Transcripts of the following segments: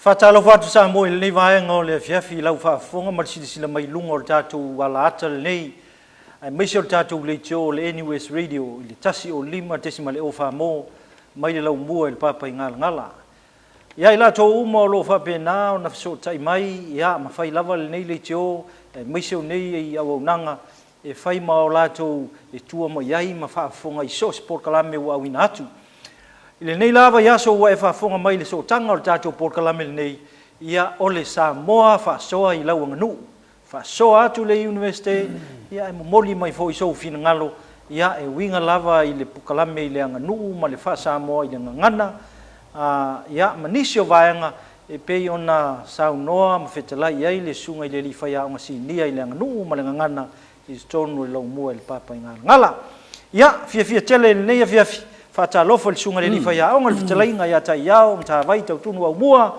Faatalofa atu Samoa i lenei vaega o le afiafi i lau faafofoga ma le silasila mai i luga o le tatou alaata lenei aemaise o le tatou leitio o le NUS Radio i le 105.0 mo mai le laumua i le Papaigalagala. Ia i latou uma o lo o faapena ona fesootai mai ia ma fai lava lenei leitio aemaise o nei auaunaga e fai ma o latou e tua mai ai ma faafofoga i so o se polokalame ua auina atu. I lenei la vaiaso ua e faafofoga mai i le sootaga o le tatou polokalame lenei, ia o le Samoa Faasoa i lau aganuu. Faasoa atu le Iunivesite, ia ae momoli mai foi sou finagalo, ia e uiga lava i le polokalame i le aganuu ma le faa-Samoa i le gagana, ia ma nisi o vaega e pei ona saunoa ma fetalai i ai le Susuga i le Alii Faiaoga Sinia i le Aganuu ma le Gagana i totonu o le Laumua i le Papaigalagala. Ia, fiafia tele i lenei afiafi, faatalofa i le Susuga i le Alii Faiaoga, le Fetalaiga ia Taiao Matavai Tautunu Aumua,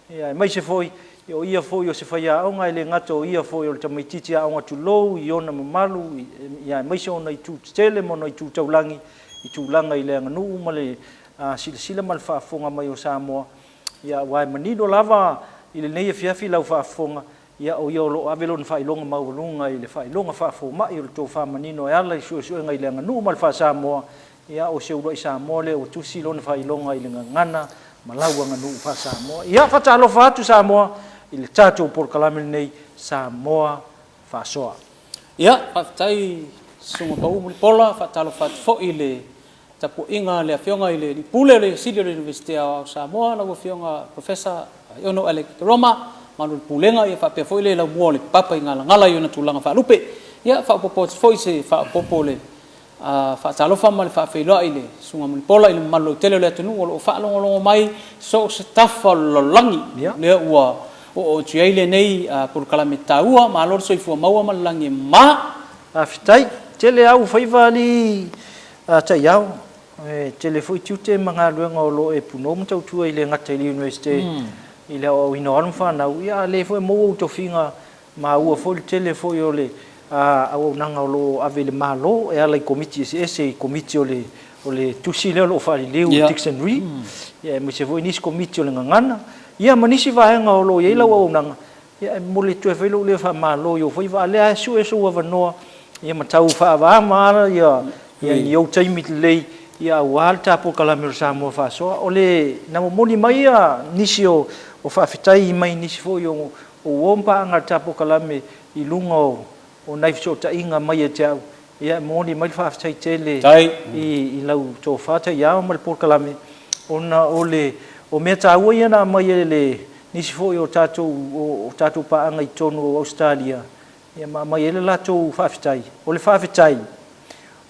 ia aemaise foi o ia foi o se faiaoga, e le gata o ia foi o le tamaitiiti aoga tulou i ona mamalu, ia aemaise ona itu tetele ma ona itu taulagi i tulaga i le aganuu ma le silasila ma le faafofoga mai o Samoa, ia aua e manino lava i lenei afiafi lau faafofoga, ia o ia o lo o ave lona faailoga maualuga i le faailoga faafomai o le tofa manino e ala i suesuega i le aganuu ma le faa-Samoa, ia o se uluai Samoa lea ua tusi lona faailoga i le gagana ma lau aganuu faa-Samoa. Ia faatalofa atu Samoa i le tatou polokalame lenei, Samoa Faasoa. Ia, faafetai Susuga Pau Mulipola, faatalofa atu foi i le tapuaiga a le Afioga i le Alii Pule o le Sili o le Iunivesite Aoao o Samoa, lau Afioga Professor Aiono Alec Koroma, mamalu i le Pulega ia faapea foi le laumua o le Papaigalagala i ona tulaga faalupe. Ia, faaopoopo atu foi se faaopoopo o le faatalofa ma le faafeiloai i le Susuga Mulipola i le mamalu lautele o le atunuu o lo o faalogologo mai so o se tafa o le lalolagi lea ua oo atu i ai lenei polokalame taua. Malo le soifua maua ma le lagi e mama. Faafetai. Tele au faiva alii Taiao, e tele foi tiute ma galuega o lo o e punou ma tautua e le gata i le Iunivesite i le aoaoina o alo ma fanau, ia a o lea foi e maua ou tofiga maua foi le tele foi o le auaunaga o lo o ave i le Malo e ala i Komiti eseese, i Komiti o le o le tusi lea o lo o faaliliu, le Dictionary, ia aemaise foi nisi Komiti o le Gagana, ia ma nisi vaega o lo o i ai lau auaunaga. Ia, e momoli atu ai foi lou leo faamalo i ou faiva, a o lea lava e sue sou avanoa ia ma tau faaavaama lava ia ni ou taimi lelei aua le ta polokalame o le Samoa Faasoa. O le na momoli mai nisi o faafetai mai nisi foi o uo ma paaga a le ta polokalame i luga o nai fesootaiga mai ia te au, ia e momoli mai le faafetai tele i lau tofa taiao ma le polokalame, ona o le o mea taua ia na aumai e le nisi foi o tatou o tatou paaga i totonu o Ausetalia, ia ma aumai ai le latou faafetai. O le faafetai,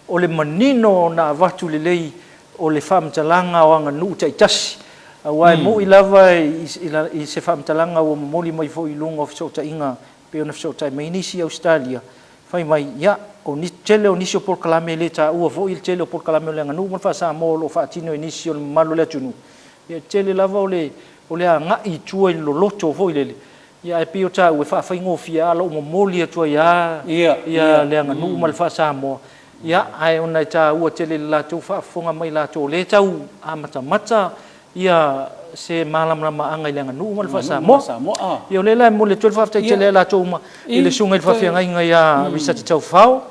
o le manino ona avatu lelei o le faamatalaga o aganuu taitasi, aua e moni lava i se faamatalaga ua momoli mai foi i luga o fesootaiga pei ona fesootai mai nisi i Ausetalia, fai mai, ia, o le tele o nisi o polokalame e le taua foi le tele o polokalame o le aganuu ma le faa-Samoa o lo o faatino e nisi o le mamalu o le atunuu, ia, e tele lava o le, o le agai i tua i le loloto foi lele, ia, ae pei o taua, e faafaigofie lava lou momoli atu ai lava ia le aganuu ma le faa-Samoa, ia, ae ona e taua tele i le latou faafofoga mai latou o lea e tau amatamata ia se malamalamaaga i le aganuu ma le faa-Samoa. Ia o lea la e momoli atu ai le faafetai tele ia i latou uma i le susuga i le faafeagaiga ia Risati Taufao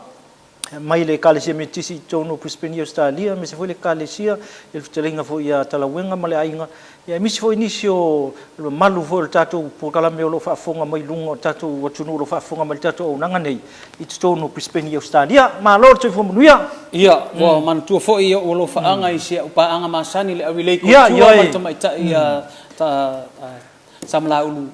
mai le Ekalesia Metotisi i totonu o Brisbane i Ausetalia, aemaise foi le Ekalesia i le fetalaiga foi ia Talauega ma le aiga, ia aemaise foi nisi o le mamalu foi o le tatou polokalame o lo o faafofoga mai i luga o le tatou atunuu o lo o faafofoga mai i le tatou auaunaga nei i totonu o Brisbane i Ausetalia. Malo le soifua manuia! Ia, ua manatua foi ou alofaaga i si au paaga masani le Avilei Kotua ma le tamaitai ia Samalaulu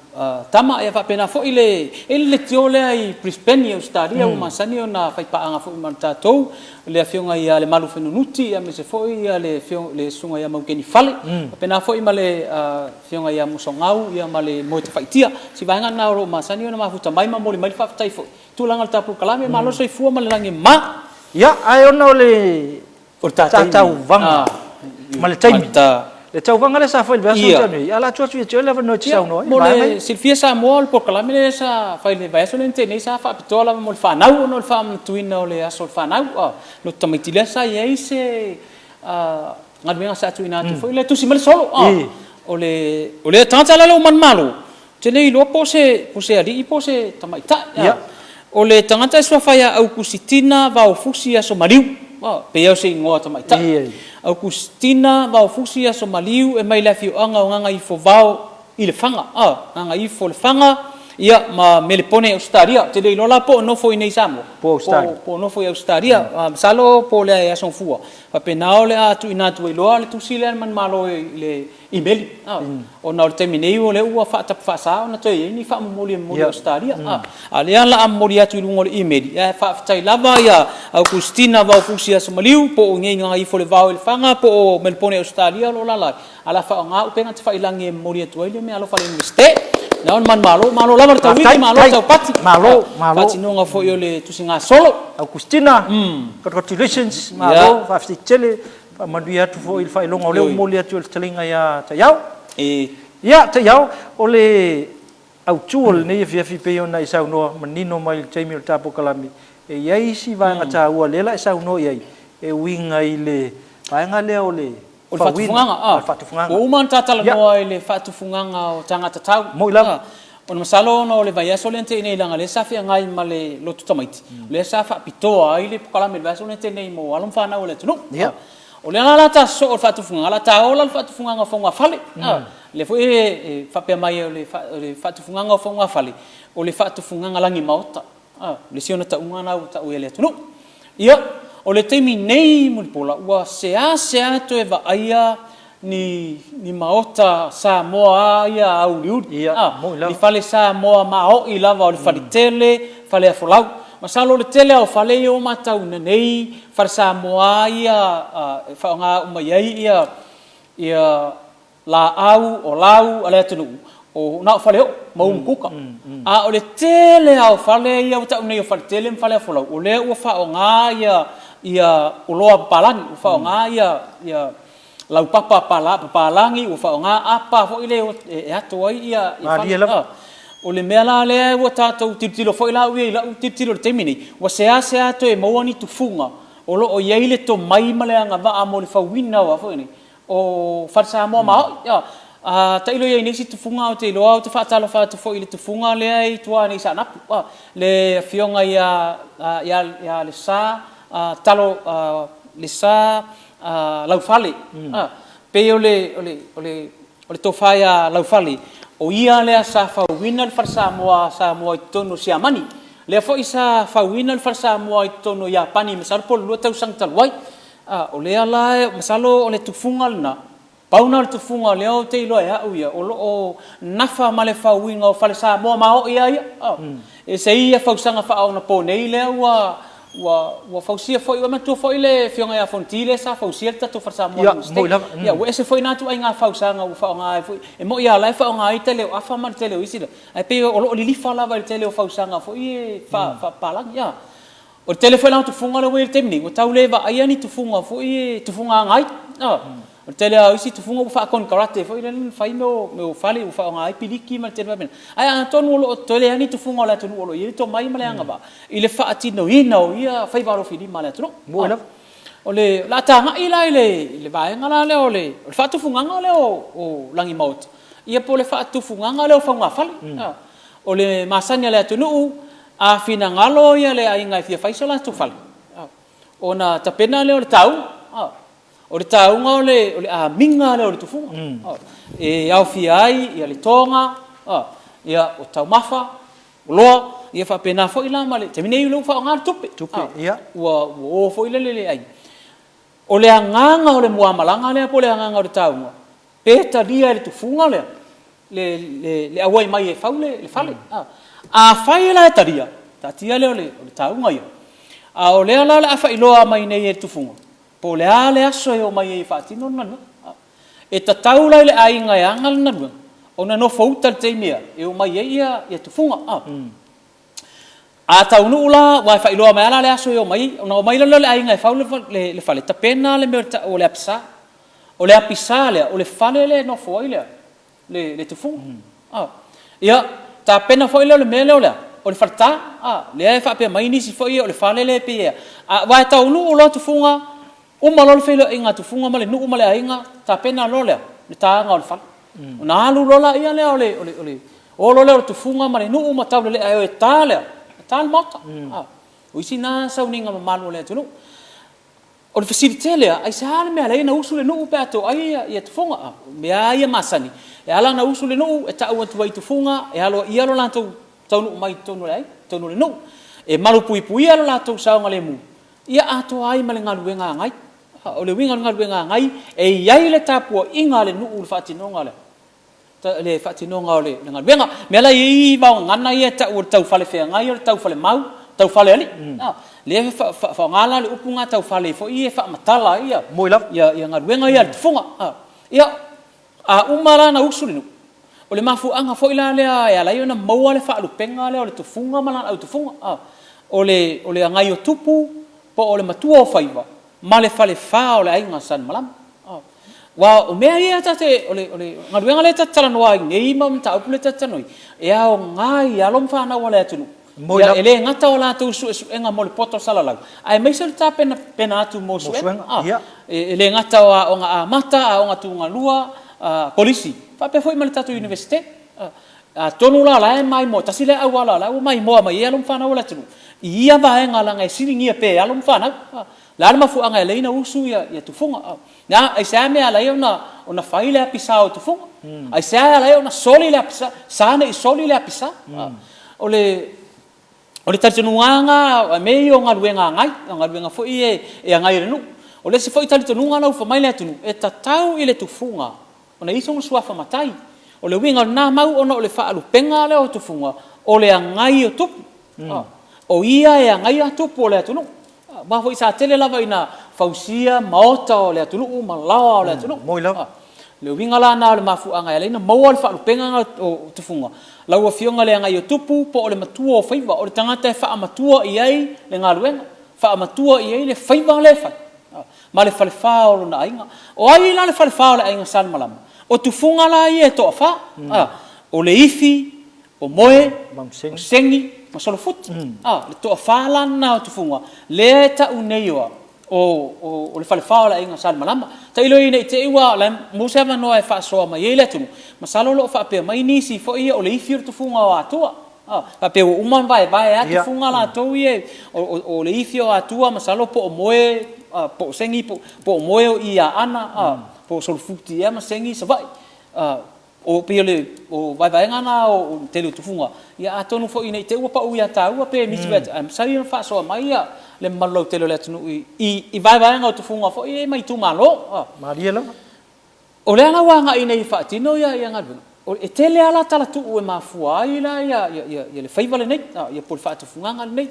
Tama. Ia faapena foi le e le leitio lea i Brisbane i Ausetalia ua masani ona fai paaga foi ma tatou, le afioga ia Lemalu Fenunuti aemaise foi ia le le susuga ia Maukeni Fale. Faapena foi ma le afioga ia Musogau ia ma le Moetafaitia. Si vaega lena o lo o masani ona mafuta mai ma momoli mai le faafetai foi Tulaga o le tatou polokalame, malo le soifua ma le lagi e mama. Ia, ae ona o le tauvaga ma le taimi, le tauvaga lea sa fai i le vaiaso na tea nei, a o le a tuu atu ia te oe le avanoa e te saunoa ai i le vaega ia. Mo le silafia Samoa, o le polokalame lea sa fai i le vaiaso lea na tea nei, sa faapitoa lava mo le fanau ona o le faamanatuina o le aso o le fanau. Loto tamaiti lea sa i ai se galuega sa tuuina atu foi lea, tusi mai le solo. O le, o le tagata la lea ua manumalo, ou te le iloa po o se, po o se alii po o se tamaitai. Ia. O le tagata e suafa ia Aukusitina Vaofusi Asomaliu, a, pei lava o se igoa tamaitai. Ia, ia. Aukusitina Vaofusi Asomaliu e mai le afioaga o Gagaifovao i Lefaga, a, Gagaifo Lefaga, ia, ma Melepone i Ausetalia. Ou te le iloa la po o nofo i inei i Samoa, Po o Ausetalia. po o nofo i Ausetalia. Masalo po o le Aso Gafua, Faapena o le a tuuina atu ai loa le tusi lea a le manumalo i le imeli, ona o le taimi nei o lea ua faatapu faasa ona toe i ai ni faamomoli e momoli i Ausetalia. A o lea o le a momoli atu i luga o le imeli, ae faafetai lava ia Augustina Vaofusi Asoamaliu po o i inei i Gagaifolevao i Lefaga po o Melepone i Ausetalia o lo o alaala ai, ae o le a faaaoga upega tafailagi e momoli atu ai le meaalofa a le Iunivesite. Lea o le manumalo, malo lava le tauivi, malo le taupati, faatinoga foi o le tusigasolo. Augustina, congratulations, malo, faafetai tele, faamanuia atu foi i le faailoga o lea ua momoli atu e le fetalaiga ia Taiao. Ia, Taiao, o le autu o lenei afiafi pei ona e saunoa manino mai i le taimi o le ta polokalame, e i ai isi vaega taua lea la e saunoa i ai e uiga i le vaega lea o le O le faatufugaga, a. Faatufugaga. Ua uma ona ta talanoa i le faatufugaga o tagata tau. Moi lava. Ona masalo ona o le vaiaso lea na tea nei leaga o lea sa feagai ma le lotu tamaiti, o lea sa faapitoa ai le polokalame i le vaiaso lea na tea nei mo alo ma fanau a le atunuu. O lea la la ta sosoo i le faatufugaga, o le a ta oo la i le faatufugaga o fogafale. O lea foi e faapea mai o le faatufugaga o fogafale, o le faatufugaga lagimaota. O le isi ona tauga lena ua tau e le atunuu. Ia, o le taimi nei Mulipola, ua seasea toe vaaia ni, ni maota Samoa a ia auliuli. Ia, moni lava. Ni fale Samoa maoi lava o le faletele, fale afolau. Masalo o le tele lava o fale ia ua matauina nei, fale Samoa a ia e faaaoga uma i ai ia, ia laau, o lau a le atunuu, o na o faleoo ma umukuka. A o le tele lava o fale ia ua tau nei o faletele ma faleafolau, o lea ua faaaoga ia ia oloa papalagi, ua faaaoga ia ia laupapa papalagi, ua faaaoga apa foi lea e ato ai ia fale. O le mea la lea ua tatou tilotilo foi la au ia i lau tilotilo i le taimi nei, ua seasea toe maua ni tufuga o lo o i ai le tomai ma le agavaa mo le fauina o a foi nei O Fale Samoa maoi. A tailo i ai nei isi tufuga ou te iloa ou te faatalofa atu foi i le tufuga lea e i tua nei i Saanapu, le afioga ia ia Lesa Talo Lesa Laufale. Pei o le o le o le o le tofa ia Laufale, o ia lea sa fauina le Fale Samoa a Samoa i totonu o Siamani. Lea foi sa fauina le Fale Samoa i totonu o Iapani masalo po o le 2 tausaga talu ai. A, o lea la, masalo o le tufuga lena, pau lena o le tufuga o lea ou te iloa e au ia, o lo o nafa ma le fauina o fale Samoa maoi lava ia. A, e se ia fausaga faaonaponei lea ua, ua, ua fausia foi, ua manatua foi le Afioga ia Fonoti lea sa fausia le tatou fale Samoa i Iunivesite. Ia, ua ese foi na ituaiga fausaga ua faaaoga ai foi. E moni lava o la e faaaoga ai tele o afa ma le tele o isi, ae pei o lo o lilifa lava i le tele o fausaga foi ia faapapalagi. A. O le tele foi la o tufuga lea ua i ai i le taimi nei, ua tau le vaaia ni tufuga foi e tufuga agai. O le tele lava o isi tufuga ua faakonekarate foi lea na fai mea o fale ua faaaoga ai piliki ma le tele faapena. Ae atonu o lo o tele lava ni tufuga o le atunuu o lo o i ai le tomai ma le agavaa i le faatinoina o ia faiva alofilima a le atunuu. Moni lava. O le a tagai la i le vaega la lea o le faatufugaga lea o Lagimaota, ia po o le faatufugaga lea o faugafale. O le masani a le atunuu, a finagalo ia le aiga e fia fai so latou fale, ona tapena lea o le tauga. O le tauga o le amiga lea o le tufuga, e aofia ai ia le toga, ia o taumafa, oloa, ia faapena foi la ma le taimi nei o lea ua faaaoga le tupe. Ua o foi lele le aiga. O le agaga o le muamalaga lea po o le agaga o le tauga, Pe talia e le tufuga lea le auai mai e fau le fale. Afai la e talia, taatia lea o le tauga ia. A o lea la o le a faailoa mai nei e le tufuga, po o le a le aso e omai ai e faatino le galuega. E tatau la i le aiga e ana le galuega ona nofo uta i le taimi e omai ai ia tufuga. A taunuu la, aua e faailoa mai lava la le aso e omai ai, ona omai loa lea o le aiga e fau le fale, tapena le mea e tau o le apisa. O le apisa lea, o le fale lea e nofo ai le tufuga. Ia, tapena foi lea o le mea lea o le a? O le faleta. Lea e faapea mai nisi foi o le fale lea e pei e… aua e taunuu loa tufuga, uma loa le feiloaiga a tufuga ma le nuu ma le aiga, tapena loa le a? Le taga o le fale. Ona alu loa laia lea o le, o le, o le, o loa lea o le tufuga ma le nuu ma taulelea e o e ta le, e ta le maota. O isi na sauniga mamalu a le atunuu. O le fesili tele lava, aisea le mea e ala ai ona usu le nuu pe a toai ia tufuga? O mea lava ia masani, e ala ona usu le nuu, e tau atu ai i tufuga, e aloaia lo latou taunuu mai i totonu o le aiga, i totonu o le nuu. E malupuipuia lo latou saogalemu, ia atoa ai ma le galuega agai. O le uiga o le galuega agai, e i ai le tapuaiga a le nuu i le faatinoga lea. le faatinoga o le galuega. Mea la e i ai vaogagana ia e tau o le taufale feagai, o le taufale mau, taufale alii. Lea e faaaoga la le upu lena taufale foi ia e faamatala ai ia galuega ia a le tufuga. Ia, a uma la ona usu le nuu, o le mafuaaga foi la lea e ala ai ona maua le faalupega lea o le tufuga ma lana au tufuga. O le agai o tupu po o le matua o faiva ma le falefa o le aiga Salemalama. Aua o mea ia ta te, o le, o le galuega lea ta te talanoa ai nei ma mataupu lea ta te talanoa ai, e aoga i alo ma fanau a le atunuu. Ia, e le gata o latou suesuega mo le poto salalau, aemaise o le tapenapena atu mo suega. E le gata o aoga amata, aoga tuugalua, kolisi, faapea foi ma le tatou Iunivesite. Atonu la o la e maimoa, tasi lea auala o la ua maimoa mai ai alo ma fanau a le atunuu i ia vaega leaga e siligia pea e alo ma fanau. O le a le mafuaaga e ala ai ona usu ia tufuga? Aisea mea e ala ai ona fai le apisa o tufuga? Aisea e ala ai ona soli le apisa? Sa ne i soli le apisa? O le O le talitonuga lena, mea ia o galuega agai, o galuega foi ia e agai e le nuu. O le isi foi talitonuga la ua fai mai le atunuu, e tatau i le tufuga ona i ai sona suafa matai. O le uiga o lena mau ona o le faalupega lea o tufuga, o le agai o tupu. O ia e agaia tupu o le atunuu. Aua foi sa tele lava ina fausia maota o le atunuu ma laoa o le atunuu. Moi lava. Le uiga la lena o le mafuaaga e ala ai ona maua le faalupega lena o tufuga, lau Afioga i le Agaiotupu po o le matua o faiva, o le tagata e faamatua i ai le galuega, faamatua i ai le faiva lea e fai, ma le falefa o lona aiga. O ai la le falefa o le aiga Salemalama? O tufuga la ia e toafa, o Leifi, o Moe, o Segi ma Solofuti. A, le toafa la lena o tufuga lea e tau nei o a? O le falefa o le aiga Salemalama. Tailo i ne i te i ua maua se avanoa e faasoa mai ai le atunuu, masalo o lo o faapea mai nisi foi ia o le ifi o le tufuga o Atua. A, faapea ua uma ona vaevae lava tufuga latou ia, o le ifi o Atua masalo po o Moe, po o Segi, po o Moe o i Aana, po o Solofuti ea ma Segi i Savaii. O pei o le o vaevaega na o le tele o tufuga, ia atonu foi ne i te i ua pau ia tāua pe nisi foi ae masalo ia faasoa mai ia le mamalu lautele o le atunuu i i vaevaega o tufuga foi ia mai itumalo. Malie lava. O lea la ua agai nei e faatino ia ia galuega, e tele lava la talatuu e mafua ai la ia ia ia le faiva lenei, ia po o le faatufugaga lenei.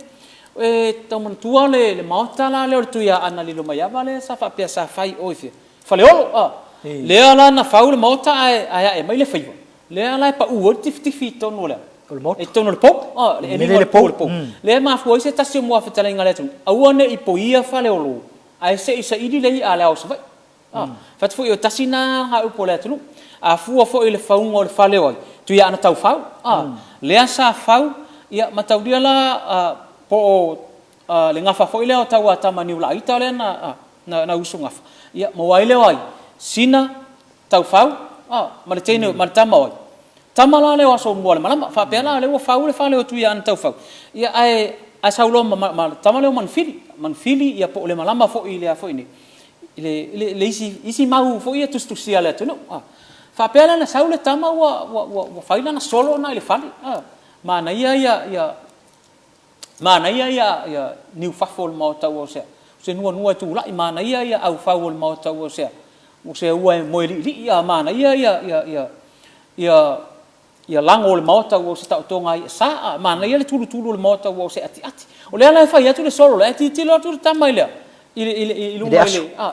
E tau manatua le maota la lea o le Tuiaana Lilomaiava lea sa faapea sa fai i o i fea, Faleolo, a. Lea la na fau le maota ae ae mai le faiva, lea la e pau ai le tifitifi i totonu o le a? O le maota. I totonu o le pou, a, le eliga o le pou o le pou. Lea e mafua ai se tasi o muafetalaiga a le atunuu, aua ne i poia Faleolo ae se i saili le i'a a le ao o Savaii. A. Fai atu foi o tasi lena upu a le atunuu. A fua foi i le fauga o le fale o ai? Tuiaana Taufau, a. Lea sa fau, ia mataulia la po o le gafa foi lea o Tauatama Niulaaita lea na na usu gafa, ia maua ai lea o ai? Sina, Taufau, a, ma le teine, ma le tama o ai? Tama la lea o Asomualemalama. Faapea la o lea ua fau le fale o Tuiaana Taufau, ia ae, ae sau loa ma, ma le tama lea o Manufili, Manufili ia po o Lemalama foi i le a foi nei, i le, i le, le isi, isi mau foi ia tusitusia a le atunuu, a. Faapea la na sau le tama ua, ua, ua, ua fai lana solo lena i le fale, a. Manaia ia, ia, Manaia ia niufafo o le maota ua o se nuanua e tulai, manaia ia aufau o le maota ua o se ua e moe liilii, a manaia ia lago o le maota ua o se taotoga a i'a sa, a manaia le tulutulu o le maota ua o se atiati. O lea la e fai atu le solo lea, ae tilotilo atu le tama i le a? I luga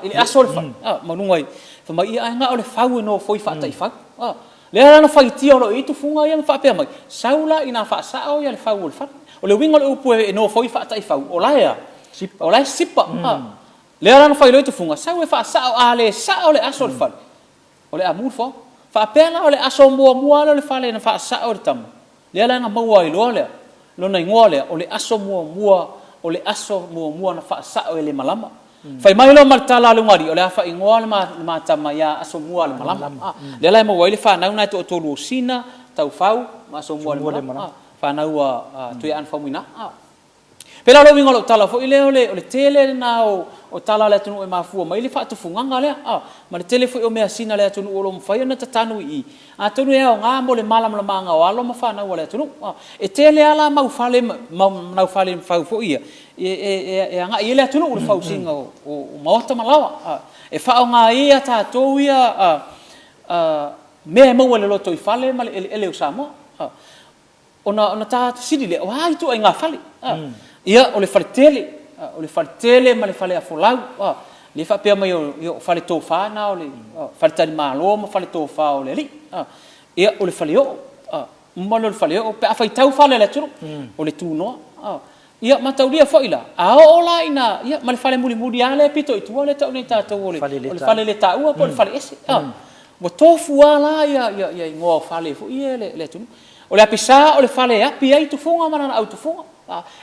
i le aso o le fale, ma luga i, fai mai, ia ae na o le fau e nofoi faataifau. Lea la na faitio loa i ai tufuga ia ma faapea mai, Sau la ina faasao ia le fau o le fale. O le uiga o le upu e nofoi faataifau, o la e a? O la e sipa. Lea la na fai loa i tufuga, sau e faasao, a le sao le aso o le fale, o le a mu le foa. Faapea la o le aso muamua lea o le fale na faasao e le tama, lea la na maua ai loa lea, lona igoa lea, o le aso muamua, o le aso muamua na faasao e Lemalama. Fai mai loa ma le tala a le ugali'i, o le a faaigoa le ma tama ia Asomualemalama. Lea la e maua ai le fanau na e toatolu o Sina, Taufau ma Asomualemalama, fanau a Tuiaana Faumuina. Pei la o le uiga o lau tala foi lea, o le tele lena o tala a le atunuu e mafua mai le faatufugaga lea, ma le tele foi o measina a le atunuu o lo o mafai ona tatanu i i, atonu e aoga mo le malamalamaaga o alo ma fanau a le atunuu. E tele lava la mau fale ma mau fale fau foi ia e agai i ai le atunuu i le fausiga o maota ma laoa. E faaaoga ai a tatou ia mea e maua i le lotoifale ma le eleele o Samoa. Ona ta fesili lea, o a ituaiga fale? Ia, o le faletele, o le faletele ma le fale afolau. Lea e faapea mai o fale tofa na o le faletalimalo ma fale tofa o le alii. Ia, o le faleoo, uma lea o le faleoo, pe a faitau fale a le atunuu, o le tunoa. Ia, mataulia foi la, a oo la ina, ia, ma le fale mulimuli lava lea e pito i tua lea e tau nei e tatou o le faleletaua po o le faleese. Ua tofu lava la ia igoa o fale foi ia e le atunuu. O le apisa o le fale e api ai tufuga ma lana autufuga.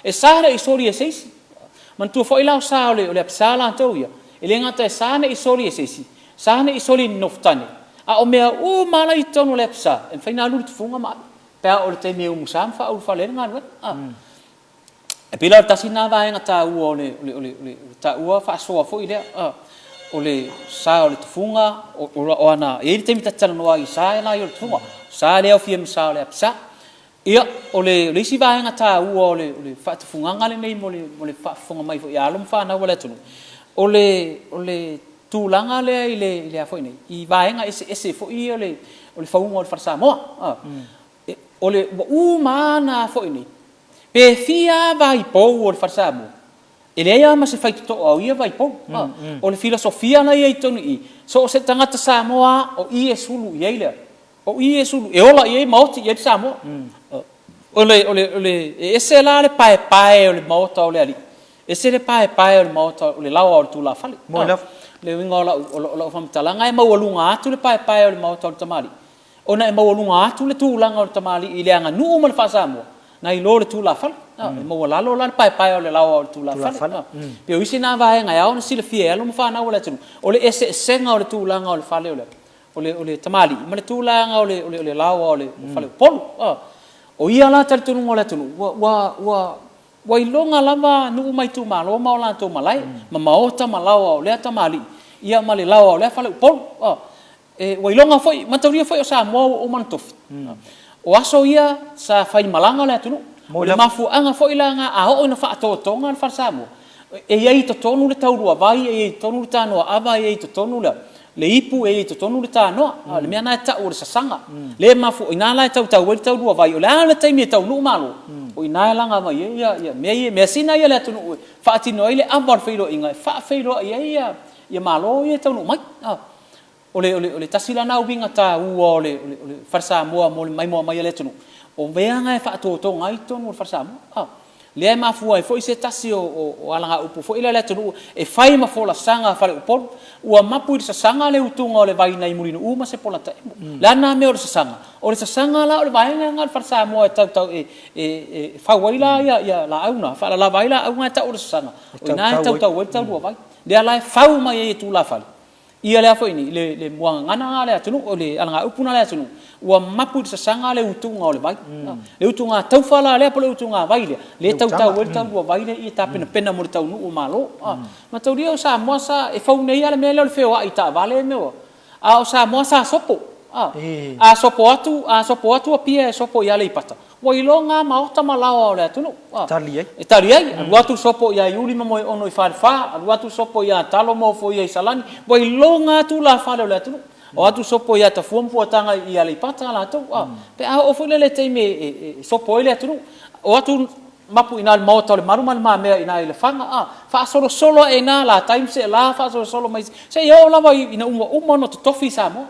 E sa ne i soli e se isi. Manatua foi la o sa o le apisa latou ia, e le gata e sa ne i soli e se isi, sa ne i soli e ni nofotane, a o mea uma lava la i totonu o le apisa, e mafai ona alu le tufuga ma ave, pe a oo i le taimi e umusa ma faaulufale ai le galuega. E pei la o le tasi lena vaega taua o le taua faasoa foi lea, o le sa o le tufuga, o ana, e i ai le taimi ta te talanoa ai i sa la ia o le tufuga, o sa lea e aofia ma sa o le apisa. Ia, o le isi vaega taua o le faatufugaga lenei mo le faafofoga mai foi a alo ma fanau a le atunuu, o le tulaga lea i le a foi nei, i vaega eseese foi ia o le fauga o le fale Samoa. O le, ua uma lava ana foi nei, pe fia lava vaipou o le fale Samoa, e leai lava ma se faitotoa o ia vaipou. O le filosofia la ia i totonu i i, so o se tagata Samoa lava, o i e sulu i ai le, o i e sulu, e ola i ai ma oti i ai le Samoa. O le, o le, o le, e ese la le paepae o le maota o le alii, ese le paepae o le maota o le laoa o le tulafale. Le uiga o lau, o lau faamatalaga e maualuga atu le paepae o le maota o le tamalii, ona e maualuga atu le tulaga o le tamalii i le aganuu ma le faa-Samoa, nai lo le tulafale. E maualalo la le paepae o le laoa o le tulafale. Pei o isi na vaega e ao ona silafia e alo ma fanau a le atunuu, o le eseesega o le tulaga o le fale o le tamalii ma le tulaga o le laoa o le faleupolu. O ia la talitonuga o le atunuu, ua iloga lava nuu ma itumalo ma o latou malae, ma maota ma laoa o lea tamalii, ia ma le laoa o lea faleupolu. E, ua iloga foi, mataulia foi o Samoa ua uma ona tofi. O aso ia sa fai malaga le atunuu. O le mafuaaga foi la na a oo ina faatotoga le fale Samoa, e i ai i totonu le tauluavai, e i ai i totonu le tanoaava, e i ai i totonu le ipu, e i ai i totonu le tanoa. O le mea lena e tau o le sasaga. Lea e mafua, o ina la e tautau ai le tauluavai, o le a le taimi e taunuu Malo, o ina e laga mai ai mea ia, measina ia a le atunuu e faatino ai le ava o le feiloaiga e faafeiloai ai Malo ia e taunuu mai. O le tasi la lena uiga taua o le Fale Samoa mo le maimoa mai a le atunuu, o mea na e faatotoga ai totonu o le Fale Samoa. Lea e mafua ai foi se tasi o alagaupu foi lea a le atunuu e fai ma folasaga a faleupolu, ua mapu i le sasaga le utuga o le vai nai Mulinuu ma Sepolataemo. O le a lena mea o le sasaga? O le sasaga la o le vaega lena o le Fale Samoa e tautau e fau ai la laau na, faalalava ai laau na e tau o le sasaga, o i ina e tautau ai le tauluavai. Lea la e fau mai ai e tulafale Ia lea foi ni, le, le muagagana lena a le atunuu, o le alagaupu lena a le atunuu, ua mapu i le sasaga le utuga o le vai. Le utuga taufa la lea po o le utuga vai lea, lea e tautau ai le taulua vai lea ia tapenapena mo le taunuu o Malo. Mataulia o Samoa sa, e fou nei lava le mea lea o le feoai i taavale mea ua, a o Samoa sa sopo. A sopo atu, a sopo atu Apia e sopo i Aleipata, Ua iloga lava maota ma laoa o le atunuu. Tali ai. E tali ai. Alu atu sopo ia Iuli ma Moeono i Falefa, alu atu sopo ia Talo ma Ofoia i Salani, ua iloga atu ulafale o le atunuu. O atu sopo ia Tafua ma Puataga i Aleipata latou. Pe a oo foi lea i le taimi e sopo ai le atunuu, o atu mapu i ina i le maota o Lemalu ma Le Mamea i ina i Lefaga, faasolosolo ae i ina Latai ma Seela faasolosolo mai seia oo lava ina ua uma ona totofi Samoa.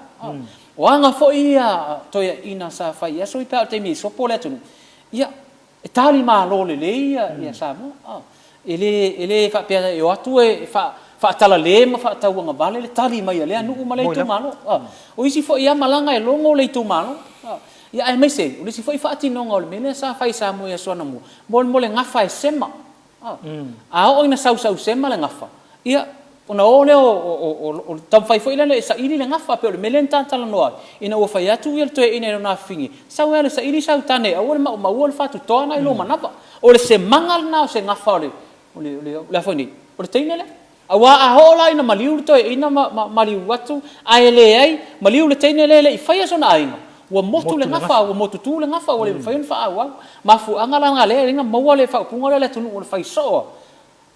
O aga foi ia a toeaiina sa fai i aso ia pe a o le taimi e sopo le atunuu, ia, e tali malo lelei ia Samoa. E le, e le faapea e o atu e faatalale ma faatauagavale le tali mai a lea nuu ma lea itumalo. O isi foi lava malaga e logo le itumalo. Ia aemaise, o le isi foi faatinoga o le mea lea sa fai e Samoa i aso anamua, mo le gafa e sema. A oo ina sausausema le gafa, ia, Ona o lea o le taumafai foi lea e saili le gafa, pei o le mea lea na ta talanoa ai, ina ua fai atu le toeaina i lona afafine, sau e alu e saili sau tane aua le maumaua le fatutoa lena i lou manava. O le semaga lena o se gafa o le, o le, o le a foi nei, o le teine lea. Aua a oo la ina maliu le toeaina ma maliu atu ae leai, maliu le teine lea e le i faia sona aiga, ua motu le gafa, ua motutu le gafa, ua le mafai ona faaauau. Mafuaaga la na lea e ala ai ona maua le faaupuga lea o le atunuu o le fai soo lava.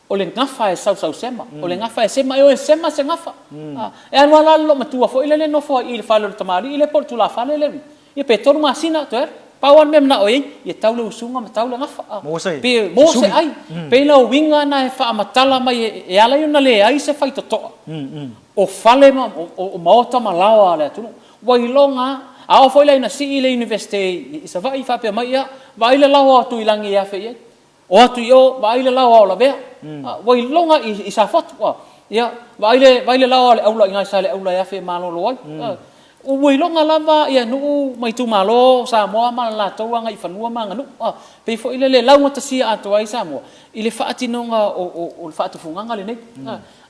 O le gafa e sausausema, o le gafa e sema, e o e sema se gafa. E alu lava la le loomatua foi lele nofo ai i i le fale o le tamalii lea po o le tulafale lea, ia pe tolu masina toe alu. Pau lava le mea e manao i ai, ia tau le usuga ma tau le gafa. Maua se Pe maua se ai. Pei la o uiga na e faamatala mai e ala ai ona leai se faitotoa o fale ma o maota ma laoa a le atunuu. Ua iloga lava. A oo foi la ina sii le Iunivesite i Savaii faapea mai, ia, vaai le laoa o Tuilagi e afe i ai. O atu i o, vaai le laoa o Lavea. Ua iloga i Safotu. Ia, vaai le, vaai le laoa o Leaula i ina i Saleaula e afe e malolo ai. Ua iloga lava ia nuu ma itumalo o Samoa ma le latou agaifanua ma aganuu. Pei foi lele e laugatasia atoa ai Samoa i le faatinoga o le faatufugaga lenei.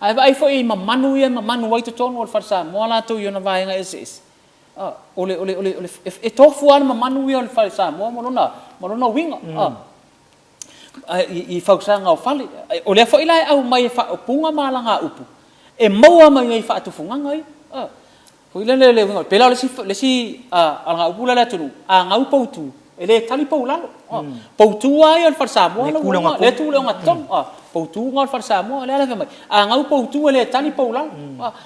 Ae vaai foi i mamanu ia e mamanu ai totonu o le fale Samoa latou i ona vaega eseese. O le, o le, o le, e tofu lava le mamanu ia o le fale Samoa ma lona, ma lona uiga. I fausaga o fale. O lea foi la e aumai e faaupuga ma alagaupu e maua mai ai i faatufugaga ia. Foi lele le uiga, pei la o le isi, le isi alagaupu lea a le atunuu, a gau poutu, e le tali pou lalo. Poutu lava ia o le fale Samoa lea e tu i le ogatotonu. Poutu na o le fale Samoa, lea la e fai mai, a gau poutu e le tali pou lalo.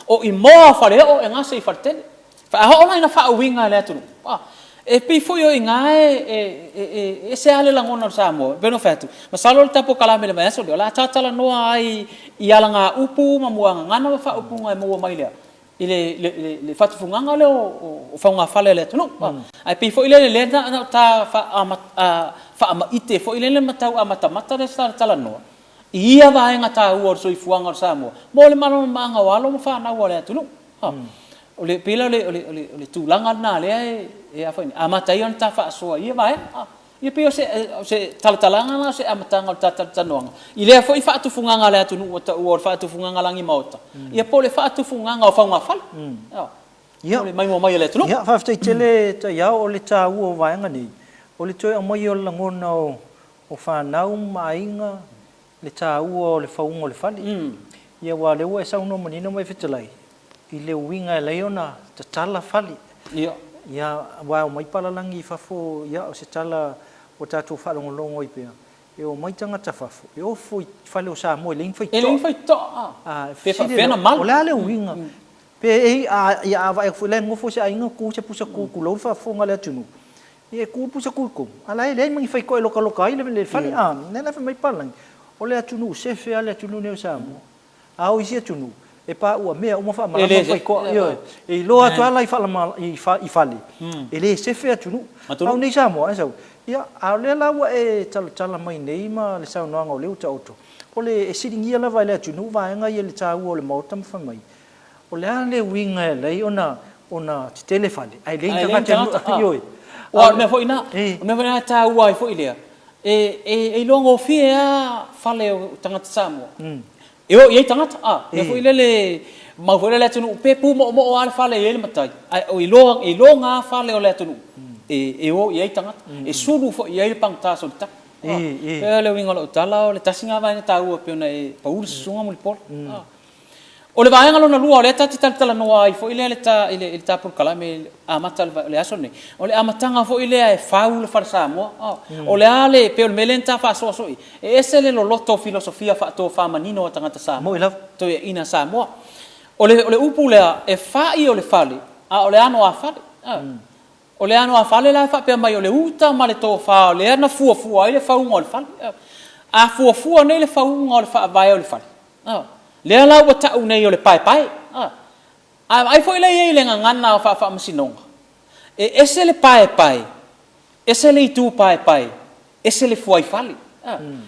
O imoa o faleoo e gase i faletele. Faaoo la ina faauiga e le atunuu. E pei foi o i ina e ese lava le lagona o le Samoa. E pei ona ou fai atu, masalo o le tatou polokalame i le vaiaso lea, o le a talatalanoa ai i alagaupu ma muagagana ma faaupuga e maua mai lea i le faatufugaga lea o faugafale a le atunuu. Ae pei foi lele lea na o ta faamaite foi lele ma tau amatamata le talatalanoa i ia vaega taua o le soifuaga o le Samoa mo le malamalamaaga o alo ma fanau a le atunuu. O le, pei la o le, o le, o le tulaga lena lea e, e a foi nei, amata ai ona ta faasoa i ia vaega. Ia pei o se, o se talatalaga lena o se amataga o le ta talatalanoaga i lea foi faatufugaga a le atunuu ua taua o le faatufugaga lagimaota, ia po o le faatufugaga o faugafale. Ia, o le maimoa mai a le atunuu. Ia, faafetai tele Taiao, o le taua o vaega nei, o le toe aumaia o le lagona o fanau ma aiga, le taua o le fauga o le fale. Ia aua o lea ua e saunoa manino mai Fetalai i le uiga e ala ai ona tatala fale. Ia. Ia aua e omai palalagi i fafo, ia o se tala ua tatou faalogologo ai pea, e omai tagata fafo e ofo i fale o Samoa e leai ni faitotoa. E leai ni faitotoa. A, pe faapefea ona malu. O le a le uiga? Pe e, a, ia a vaai atu foi la e nofo se aiga tu se pusa ku, tulou le faafofoga a le atunuu, Ia e tu le pusa kuikulu, a la e leai ma ni faitoa e lokaloka ai le fale. A, lea la e fai mai Palangi, o le atunuu sefe lava le atunuu lenei o Samoa. A o isi atunuu, e paua mea uma faamalama ma faitoa. Ioe. E iloa atu lava la i fale, e le sefe atunuu. A o nei Samoa, e sau, ia, a o lea la ua e talatala mai nei ma le saunoaga o lea ua taoto, o le, e siligia lava e le atunuu vaega ia i le taua o le Maota ma fai mai, O le a le uiga e ala ai ona ona tetele fale ae leai ni tagata e Ioe. Aua o le mea foi lena, o le mea foi lena e taua ai foi lea, e e iloagofie lava fale o tagata Samoa e o i ai tagata, a, mea foi lele, mau foi lea le atunuu pe pumoomoo lava le fale e i ai le matai, ae o iloa iloga lava fale o le atunuu e o i ai tagata, e sulu foi i ai le pagota solitari. E pei o le uiga o lau tala, o le tasi lena vaega taua e pei ona e pau le susuga Mulipola. O le vaega lona lua o lea ta te talatalanoa ai foi lea i le ta, i le ta polokalame i le amata o le aso lenei, o le amataga foi lea e fau le fale Samoa. O le a le, pei o le mea lea na ta faasoasoa i ai, e ese le loloto o filosofia faatofa manino a tagata Samoa, toeaiina Samoa. O le, o le upu lea, e fai o le fale, a o le ano a fale. O le ano a fale la e faapea mai o le uta ma le tofa o lea na fuafua ai le fauga o le fale. A fuafua nei le fauga o le faavae o le fale, lea la ua tau nei o le paepae. A vaai foi la i ai i le gagana o faafaamasinoga, e ese le paepae, ese le itu paepae, ese le fuaifale.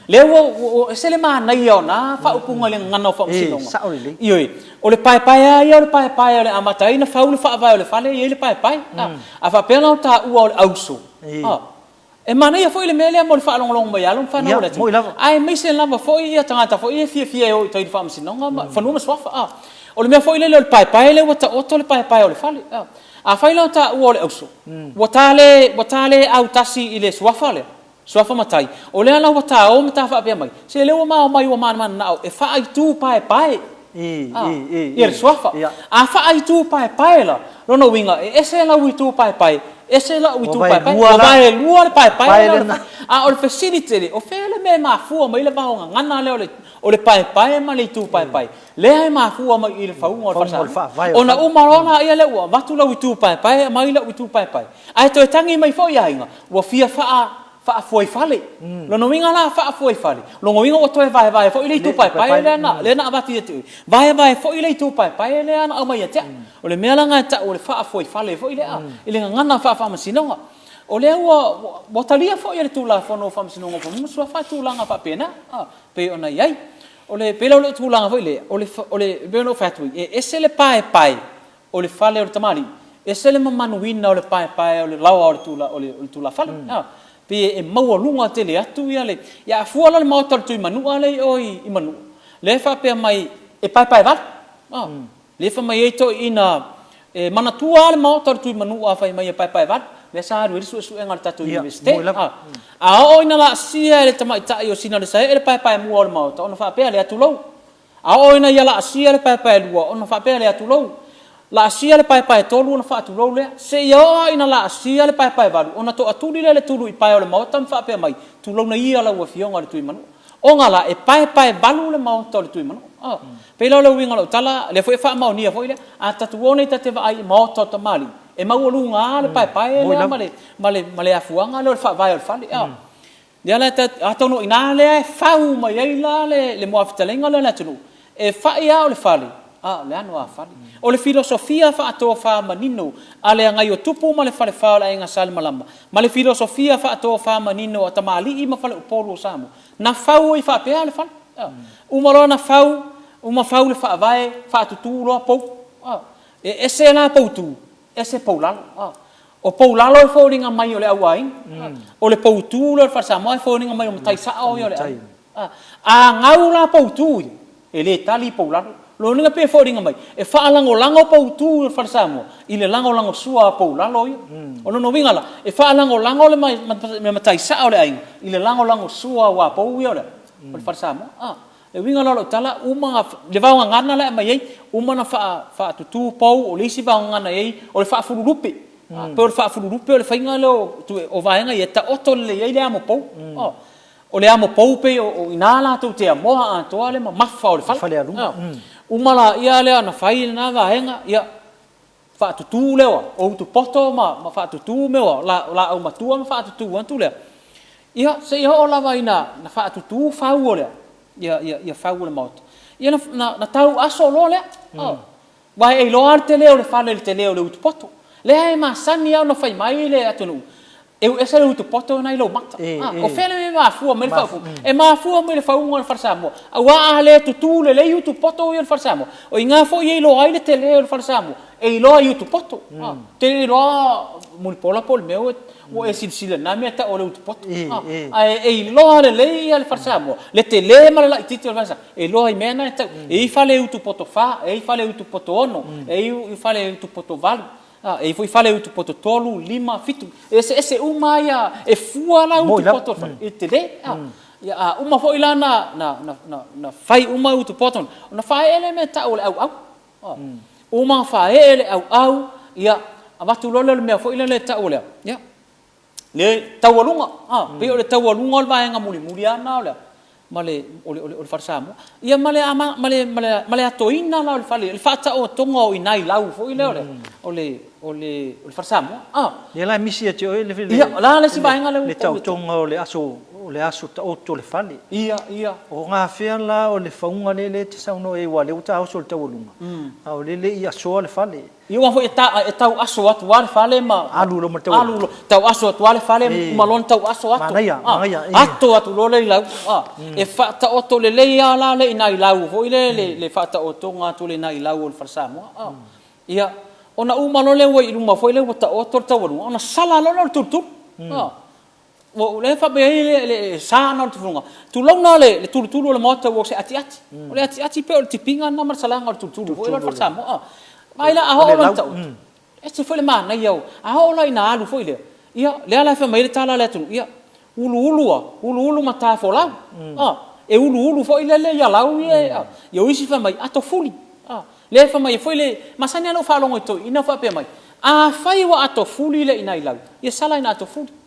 Lea ua ese le manaia o na faaupuga i le gagana o faamasinoga. Ioe, o le paepae lava ia o le paepae o le amata ai ona fau le faavae o le fale e i ai le paepae. A faapea la o taua o le auso, E manaia foi le mea lea mo le faalogologo mai a alo ma fanau o le atunuu, aemaise lava foi ia tagata foi ia e fiafia e o i tai i le Faamasinoga ma Fanua ma Suafa, a. O le mea foi lele o le paepae lea ua taoto le paepae o le fale, a. Afai la o taua o le auso, ua ta le, ua ta le autasi i le suafa lea, suafa matai, o lea la ua ta o ma ta faapea mai, se lea ua ma omai ua ma mananao e faaaitu paepae, a, ia le suafa. A faaaitu paepae la, lona uiga e ese lau itu paepae, ese lau itu paepae, ua vaelua le paepae lea o le fale. A o le fesili tele, o fea le mea e mafua mai ai le vaogagana lea o le, o le paepae ma le itu paepae? Lea e mafua mai i le fauga o le fale Samoa. Ona uma loa laia lea ua avatu lau itu paepae aumai lau itu paepae. Ae toe tagi mai foi aiga ua fia faa faafuaifale. Lona uiga la faafuaifale, lona uiga ua toe vaevae foi le itu paepae lea na lea na avatu ia te oe, vaevae foi le itu paepae lea na aumai ia te au. O le mea la lena e tau o le faafuaifale foi lea i le gagana faa-faamasinoga. O lea ua ua talia foi e le Tulafono o Faamasinoga o Fanua ma Suafa tulaga faapena pei ona i ai. O le, pei la o le tulaga foi lea, o le, o le, e pei ona ou fai atu ai, e ese le paepae o le fale o le tamalii, ese le mamanuina o le paepae o le laoa o le tula, o le, o le tulafale. Mm. Pei e maualuga tele atu ia le, ia a fua la le maota o le Tuimanua lea i o i, i Manua, lea e faapea mai e paepae valu. Mm. Lea fai mai ai toeaiina, e manatua lava le Maota o le Tuimanua fai mai e paepaevalu, lea sa alu ai le suesuega a le tatou Iunivesite. A oo ina laasia e le tamaitai o Sinalesaee le paepaemua o le Maota, ona faapea lea, tulou. A oo ina ia laasia le paepaelua, ona faapea lea, tulou. Laasia le paepaetolu ona faatulou lea. Seia oo lava ina laasia le paepaevalu, ona toatuli lea le tulu i pae o le Maota ma faapea mai, tulouna ia lau Afioga i le Tuimanua. Ona la, e paepaevalu le Maota o le Tuimanua. Pei la o le uiga o lau tala, lea foi e faamaonia foi lea, a tatou o nei ta te vaai i maota o tamalii, e maualuga lava le paepae lea ma le, ma le, ma le afuaga lea o le faavae o le fale. A. Lea la e, atonu o i ina lea e fau mai ai la le, le muafetalaiga lea o le atunuu, e fai lava o le fale, a o le ano a fale. O le filosofia faatofamanino a le Agaiotupu ma le Falefa o le Aiga Salemalama, ma le filosofia faatofamanino a tamalii ma faleupolu o Samoa, Na fau ai faapea le fale. Uma loa ona fau, uma fau le faavae, faatutu loa pou. E ese la poutu, ese poulalo. O poulalo e foliga mai o le auaiga. O le poutu lea o le fale Samoa e foliga mai o matai sao ia o le aiga. A gau la poutu ia, e le tali poulalo. Lona uiga pei e foliga mai, e faalagolago poutu o le fale Samoa i le lagolagosua a poulalo ia. O lona uiga la, e faalagolago le matai sao o le aiga i le lagolagosua aua pou ia o le fale Samoa. A, le uiga la o lau tala, uma le vaogagana la e aumai ai, uma ona faatutu pou, o le isi vaogagana e i ai, o le faafululupe. Pei o le faafululupe o le faiga lea o vaega ia e taoto lelei ai le amo pou. O le amo pou pei o i ina latou te amoa atoa le mamafa o le fale. Fale aluga. Uma laia lea ona fai lena vaega, ia, faatutu lea o utupoto ma faatutu mea o laau matua ma faatutu atu lea. Ia, seia oo lava ina faatutu fau o lea, ia fau o le maota. Ia na tau aso loa lea. Aua e iloa lava le tele o le fale i le tele o le utupoto. Lea e masani lava ona fai mai le atunuu, e ese le utupoto lena i lou mata. O fea le mea e mafua mai le faaupuga? E mafua mai le fauga o le fale Samoa. Aua a le tutu lelei utupoto ia o le fale Samoa, o i ina foi e iloa ai le tele o le fale Samoa, e iloa i utupoto. Ou te le iloa Mulipola po o le mea ua e silasila i lena mea e tau o le utupoto. Ae e iloa lelei ia le fale Samoa, le tele ma le laitiiti o le fale Samoa. E iloa i mea na e tau. E i ai fale utu poto fa, e i ai fale utu poto ono, e i ai fale utu poto valu, e i ai foi fale utu poto tolu, lima, fitu. E eseese uma ia, e fua la utu poto o le fale, i le tele. Ia, a uma foi la na fai uma utu poto, ona faaee lea mea e tau o le auau. Uma faaee le auau, ia, avatu loa lea o le mea foi lea e tau o le a, ia, Le taualuga, a, pei o le taualuga o le vaega mulimuli lava lena o le, ma le, o le, o le, o le fale Samoa. Ia ma le, ma le, ma le, ma le atoina la o le fale, le faataotoga o i nai lau foi lea o le, o le, o le, o le fale Samoa, a. Ia la e misi ia te oe le, le, Ia, o le a le isi vaega lea ua le taotoga o le aso, o le aso taoto o le fale. Ia, ia. O gafea la o le fauga lea e te saunoa i ai aua o lea ua taoso le taualuga, a o lea e le i asoa le fale. Ia aua foi e ta, e tau aso atu lava le fale ma. Alu loa ma le taualuga. Alu loa, tau aso atu lava le fale, uma loa ona tau aso ato. Manaia, manaia. Ato atu loa lea i lau, a. E faataoto lelei lava la le i nai lau foi lea, le faataotoga atu le nai lau o le fale Samoa, a. Ia, ona uma loa lea ua i luma foi lea ua taoto le taualuga, ona sala loa lea o le tulutulu, a. Ua lea e faapea ai le sa lena o le tufuga, tulouna le tulutulu o le Maota ua o se atiati. O le atiati pei o le tipiga lena ma le salaga o le tulutulu foi lea o le fale Samoa. Vaai la, a oo loa ina taoto, e ese foi le manaia o, a oo la ina alu foi lea, ia, lea la e fai mai ai le tala a le atunuu, ia, uluulu a, uluulu matafolau, a, e uluulu foi lele ia lau ia, ia o isi fai mai, atofuli, a, lea e fai mai ai foi le, masani lava ona ou faalogo i toeaiina o faapea mai, afai ua atofuli le inailau, ia sala ina atofuli.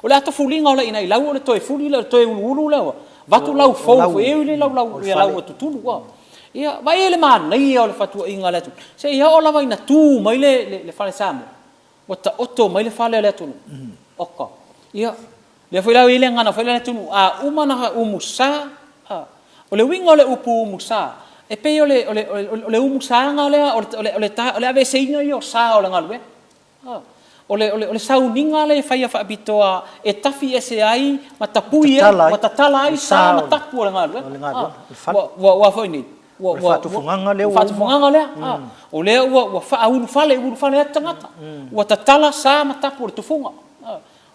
O le atofuliga o le inailau o le toe fuli lea, o le toe uluulu lea, avatu lau fou foi, e ui lea lau ia lau ua tutulu. Ua. Ia, vaai i le manaia o le fatuaiga a le atunuu. Seia oo lava ina tu mai le, le, le fale Samoa, ua taoto mai le fale a le atunuu. Oka. Ia, lea foi la e i ai le gagana foi lea a le atunuu, a uma ona umusa, a, o le uiga o le upu umusa, e pei o le, o le, o le umusaga lea, o le, o le, o le, o le aveeseina ia o sa o le galuega. O le, o le, o le sauniga lea e faia faapitoa e tafi ese ai ma tapui ai, ma tatala ai sa ma tapu o le galuega. O le galuega, o le fale. Ua, ua, ua foi nei. Ua, ua, o le faatufugaga lea ua uma. Faatufugaga lea. O lea ua, ua faaulufale, ulufale atu tagata. Ua tatala sa ma tapu o le tufuga.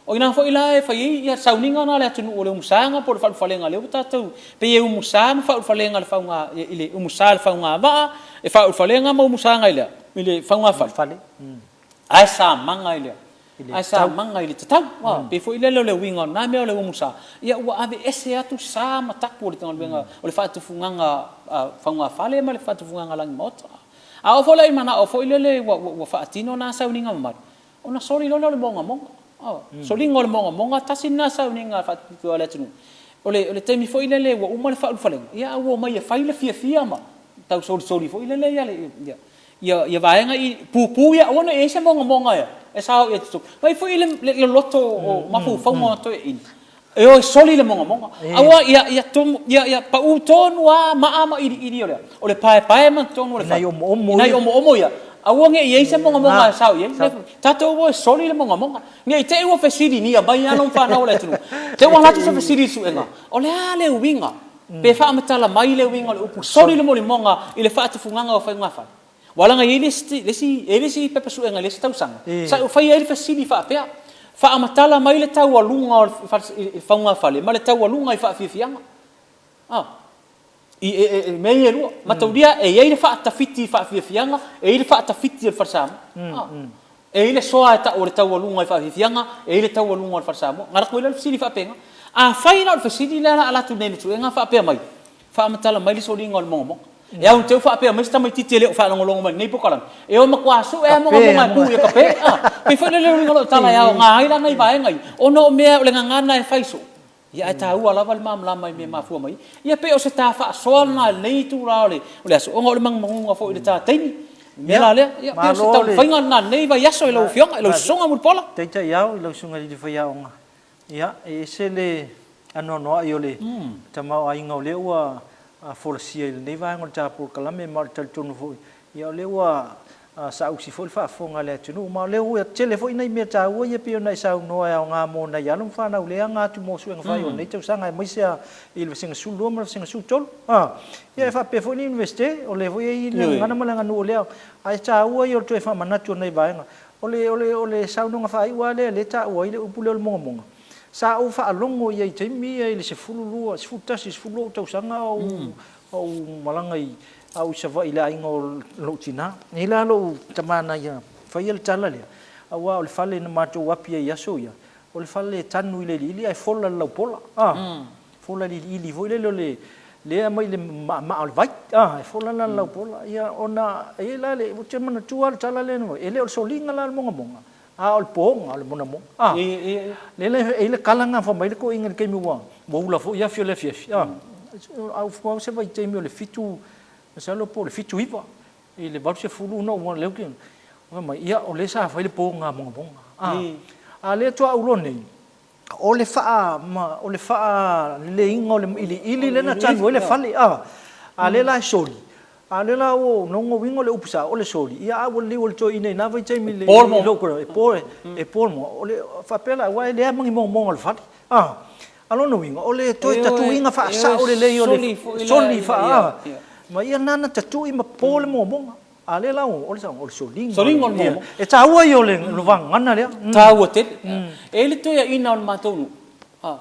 O i ina foi la e fai ai ia sauniga na a le atunuu o le umusaga po o le faaulufalega lea ua tatou pei e umusa ma faaulufalega i le fauga i le umusa i le faugavaa, e faaulufalega ma umusaga i le a? I le faugafale. Ae samaga i le a? Ae samaga i le tatau. A, pei foi lele o le uiga o lena mea o le umusa, ia ua aveese atu sa ma tapu o le galuega o le faatufugaga faugafale ma le faatufugaga lagimaota. A oo foi la i manao foi lele ua faatino na sauniga mamalu, Ona soli loa lea o le mogamoga. Soliga o le mogamoga, tasi lena sauniga faapitoa a le atunuu. O le, o le taimi foi lele ua uma le faaulufalega, ia a ua omai e fai le fiafia ma tau solisoli foi lele ia le, ia, ia, ia vaega i, pupu ia, aua ne i i ai se mogamoga e, e sao i ai totonu. Vaai foi le, le loloto o mafaufauga o toeaiina, E o e soli le mogamoga. Aua ia, ia tumu, ia, ia pau tonu lava maa ma iliili o le a? O le paepae ma totonu o le fale. Nai omoomo ia. Nai omoomo ia. Aua ne i i ai se mogamoga e sao i ai. Tatou o e soli le mogamoga. Ne i te i ua fesiligia mai alo ma fanau a le atunuu. Te i ua alu atu se fesili i le suega, o le a le uiga? Pe faamatala mai le uiga o le upu soli le molimoga i le faatufugaga o faigafale? Ua laga e i ai le isi, le isi, e i ai le isi pepa suega i le isi tausaga, sa ou faia ai le fesili faapea, Faamatala mai le taualuga o le faugafale ma le taualuga i faafiafiaga. A, i, e, e, e mea ia e lua. Mataulia, e i ai le faatafiti i faafiafiaga, e i ai le faatafiti o le fale Samoa. A, e i ai le soa e tau o le taualuga i faafiafiaga, e i ai le taualuga o le fale Samoa. Na alu atu ai lea o le fesili faapena. Afai la o le fesili lea o le a alu atu nei i le suega faapea mai, Faamatala mai le soliga o le mogamoga. E au te faapea mai se tamaitiiti e le o faalogologo mai i lenei polokalame, e o matua sue lava mogamoga e pu ia kape. A, pei foi lea o le uiga o lau tala e aoga ai la nai vaega ia, ona o mea o le gagana e fai soo, ia ae taua lava le malamalama i mea e mafua mai ai. Ia pei o se ta faasoa lena i lenei itula o le aso, ona o le manumanuga foi i le ta taimi. O le mea la lea, ia pei o se taumafaiga lena i lenei vaiaso i lau Afioga, i lau Susuga Mulipola. Taitai au i lau Susuga i le Faiaoga. Ia, e ese le anoanoai o le tamaoaiga o lea ua folasia i lenei vaega o le ta polokalame, ma o le talitonu foi, ia o lea ua saausi foi le faafofoga a le atunuu. Ma o lea ua tele foi nai mea taua ia pei ona e saunoa e aoga mo nai alo ma fanau lea e aga atu mo suega faaiu o lenei tausaga, aemaise lava i le Vasega 12 ma le Vasega 13. Ia e faapea foi le Iunivesite, o lea foi e i ai le gagana ma le aganuu o lea, ae taua ia o le toe faamanatu o nai vaega. O le, o le, o le saunoaga faaiu lava lea, lea e taua ai le upu lea o le mogamoga, sa ou faalogo i ai i taimi ia i le 12, 11, 12 ou tausaga a o, a ou malaga i, a ou i Savaii i le aiga o lou tina. E i ai la lou tama na ia faia le tala lea, aua o le fale na matou api ai i aso ia, o le fale e tanu i le iliili ae fola i le laupola, a. Fola iliili foi lele o le lea e aumai i le maamaa o le vai, a, e fola la le laupola. Ia, ona e i ai la le, ou te manatua lava le tala lea na fai, e le o le soliga la o le mogamoga, a o le poga o le monamoga, a. Lea la e i ai le kala lena fai mai le toeaina i le taimi ua ula foi afi o le afiafi, a, a ua se vaitaimi o le fitu, masalo po o le 79 i le 80 na ou lea ou te, fai mai, ia, o lea sa fai le poga mogamoga, a. A o lea faatoa ou iloa nei, O le faa, o le faaleleiga o le iliili lea na tanu ai le fale, a, a lea la e soli, a lea la ua, lona uiga o le upu sao, o le soli, ia a ua liu e le toeaina i na vaitaimi i le, e po, e po le moa, o le, faapea la, aua e leai lava ma ni mogamoga o le fale, a, a lona uiga, o le toe tatuiga faasao lelei o le soli faa, ma ia na na tatui ma po le mogamoga. A lea la o le o le soliga. Soliga o le momo. E taua ia o le vagana lea. Taua tele. E i ai le toeaina o le matou nuu. A.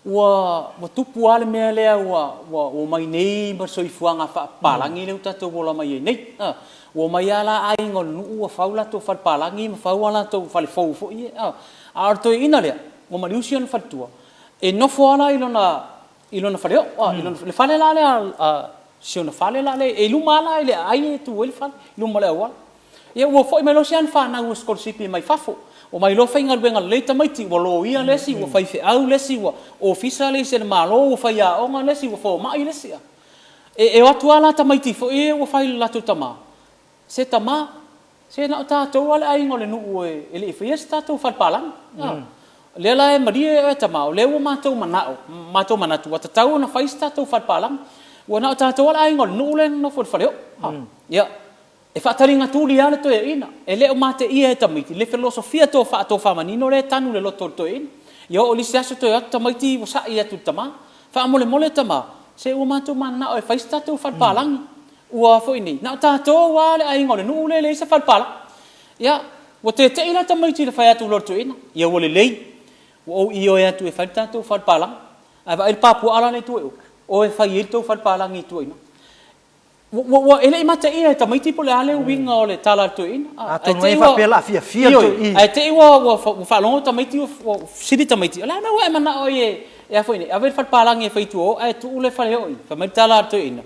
Ua, ua tupu lava le mea lea ua, ua omai nei ma le soifuaga faapapalagi lea ua tatou ola mai ai nei. A. Ua omai lava la aiga o le nuu ua fau latou fale palagi ma fau a latou fale fou foi ia. A. A o le toeaina lea, ua maliu si ona faletua, e nofo lava la i lona, i lona faleoo, a, i lona, le fale la lea a si ona fale la lea, e i luma lava la i le aai e tu ai le fale, i luma o le auala. Ia ua foi mai loa si ana fanau ua sikolasipi mai fafo, omai loa faigaluega lelei tamaiti, ua loia le isi, ua faifeau le isi, ua ofisa le isi e le Malo, ua faiaoga le isi, ua fomai le isi. E o atu lava la tamaiti foi ia ua fai i le latou tama, Se tama, se na o tatou lava le aiga o le nuu e le i faia se tatou fale palagi. O lea la e malie oe tama, o lea ua matou manao, matou manatu ua tatau ona fai se tatou fale palagi. Ua na o tatou lava le aiga o le nuu lea e nonofo i le faleoo. Ia, e faataligatuli lava le toeaina, e le o mateia e tamaiti le felosofia faatofamanino lea e tanu i le loto o le toeaina. Ia oo i le isi aso toe o atu tamaiti ua sai atu i le tama, Faamolemole tama, se ua matou mananao e fai se tatou fale palagi. Ua foi nei, na o tatou lava le aiga o le nuu lea e leai se fale palagi. Ia, ua tete'i la tamaiti i le fai atu loa i le toeaina, ia ua lelei, ua ou ioe atu e fai le tatou fale palagi. Ae vaai le pa puaa la e i tua i o, o e fai ai le tou fale palagi i tua i ina. Ua, ua, e le i mateia e tamaiti po o le a le uiga o le tala a le toeaina. Atonu ai e faapea o le a fiafia le toeaina. Ae te i ua, ua faalogo tamaiti ua fesili tamaiti, o le a le mea ua e manao ai e, e a foi nei, ave le fale palagi e fai i tua o ae tuu le fale oo i. Fai mai le tala a le toeaina,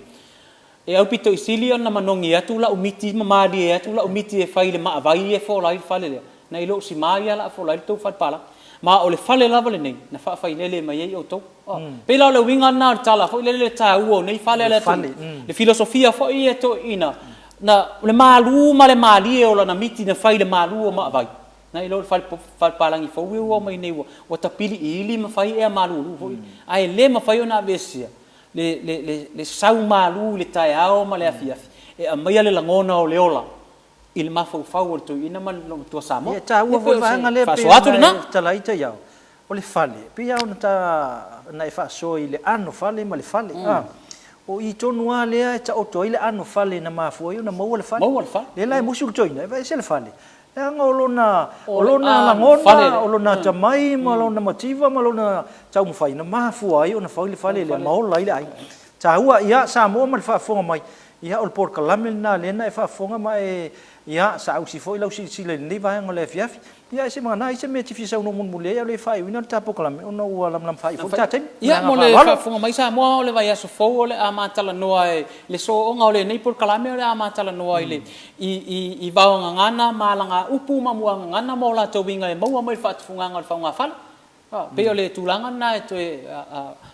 E aupito i sili ona manogi atu lau miti ma malie atu lau miti e fai i le maavai e fola ai le fale lea, nai lou sima ia o le a fola ai le tou fale palagi. Ma o le fale lava lenei na faafailele mai ai outou. E pei la o le uiga lena o le tala foi lele i le taua o nei fale a le atunuu, le filosofia foi ia toeaiina, na, o le malu ma le malie o lana miti na fai i le malu o Maavai, nai lo le fale, fale palagi fou ia ua aumai nei ua tapiliili ma fai ea malulu foi, ae le mafai ona aveesea le, le, le, le sau malu i le taeao ma le afiafi e aumaia le lagona o le ola i le mafaufau o le toeaina ma le matua Samoa. Ia, e taua foi le vaega lea pei ona e fetalai i taiao, o le fale, e pei lava ona ta, ona e faasoa i le anofale ma le fale, a. O i tonu lava lea e taoto ai le anofale na mafua ai ona maua le fale. Maua le fale. Lea la e musu le toeaina e aveese le fale, leaga o lona, o lona lagona, o lona atamai ma lona mativa ma lona taumafai na mafua ai ona fai le fale lea ma ola ai le aiga. Taua, ia, Samoa ma le faafofoga mai, ia, o le polokalame lena lea na e faafofoga ma e, ia, saausi foi lau silasila i lenei vaega o le afiafi. Ia, ae seiavagana ai se mea e te fia saunoa mulimuli ai a o le i faaiuina le ta polokalame ona ua lamalama faaiu foi le ta taimi. Ma le agaga Ia, mo le faaaloalo. faafofoga mai Samoa, o le vaiaso fou o le a ma talanoa i le sooga o lenei polokalame o le a ma talanoa i le, i, i, i vaogagana ma alagaupu ma muagagana ma o latou uiga e maua mai i le faatufugaga o le faugafale. E pei o le tulaga lena e toe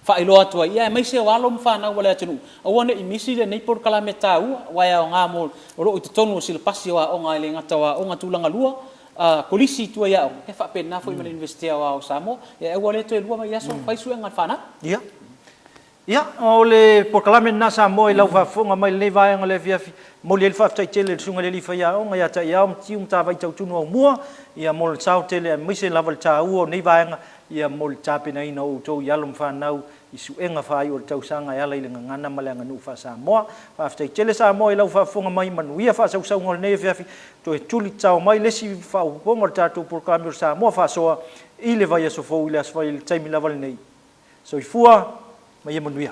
faailoa atu ai, aemaise o alo ma fanau a le atunuu, aua ne i misi lenei polokalame taua, aua e aoga mo, o lo o i totonu o silapasi o aoga, e le gata o aoga tulaga lua, kolisi i tua i aoga, e faapena foi ma le Iunivesite Aoao o Samoa. Ia aua le toe lua vaiaso, fai suega a le fanau. Ia. Ia, o le polokalame lena Samoa i lau faafofoga mai i lenei vaega o le afiafi. E momoli ai le faafetai tele i le Susuga i le Alii Faiaoga ia Taiao Matiu Matavai Tautunu Aumua, ia mo le sao tele aemaise lava le taua o nei vaega, ia mo le tapenaina o outou i alo ma fanau i suega faaiu o le tausaga e ala i le gagana ma le aganuu faa-Samoa. Faafetai tele Samoa i lau faafofoga mai, manuia faasausauga o lenei afiafi, toe tuli tatao mai le isi faaopoopoga o le tatou polokalame o le Samoa Faasoa i le vaiaso fou i le aso Faraile i le taimi lava lenei. Soifua ma ia manuia.